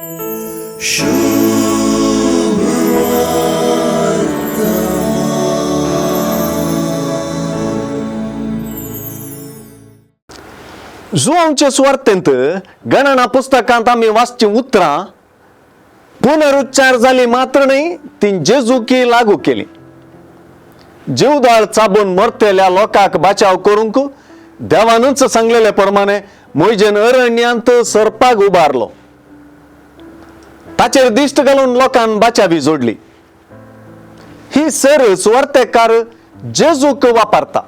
जुवांचे सुवार्थेंत गणना पुस्तकांत आमी वाचचीं उतरां पुनरुच्चार जाली मात्र न्हय, ती जेजुकी लागू केली. जीवदाळ चाबून मरतेल्या लोकांक बाचाव करूंक देवानूच सांगलेले प्रमाणे मोयजेन अरण्यांत सरपाक उबारलो. ताचेर दिश्ट घालून लोकान बाचावी जोडली. ही सर सुवार्तेकार जेजूक वापरता.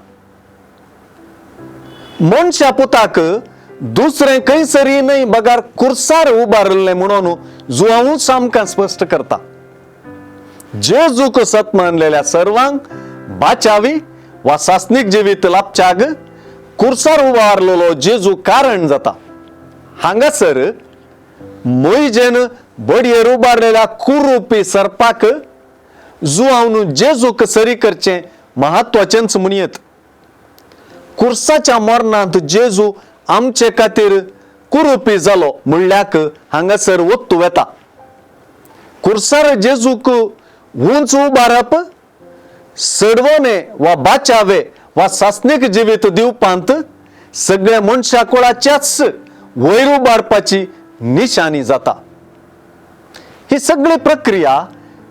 मनशा पुताक दुसरें खंयसरी न्हय बगार कुर्सार उबारिल्लें म्हणून जुवांवूच आमकां स्पश्ट करता. जेजूक सत मानलेल्या सर्वांक बाचावी वा सासनीक जिवीत लाभच्याक कुर्सार उबारलेलो जेजू कारण जाता. हांगासर मोयजेन बडयेर उबारलेल्या कुरुपी सर्पाक जुवावन जेजूक सरी करचें म्हत्वाचेंच म्हणयेत. कुर्साच्या मरणांत जेजू आमचे खातीर कुरुपी जालो म्हणल्याक हांगासर वत्तू वेता. कुर्सार जेजूक उंच उबारप सडवणे वा बाचावे वा सासनीक जिवीत दिवपांत सगळ्या मनशा कुळाच्याच वयर उबारपाची निशाणी जाता. ही सगळी प्रक्रिया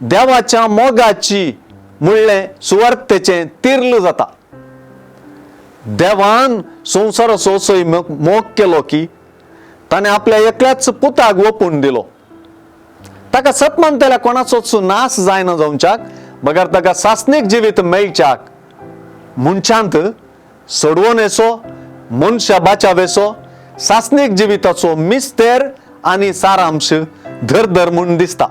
देवाच्या मोगाची म्हणलें सुवार्थेचें तिर्ल जाता. देवान संवसाराचो असोय मोग केलो की ताणें आपल्या एकल्याच पुताक ओपून दिलो. ताका सत मानतल्या कोणाचोच नाश जायना जावच्याक बगर ताका सासनीक जिवीत मेळच्याक मनशांत सोडवणेचो मनशा बाचावेचो सासनीक जिविताचो मिस्तेर आनी सारांश धरधर म्हूण दिसता.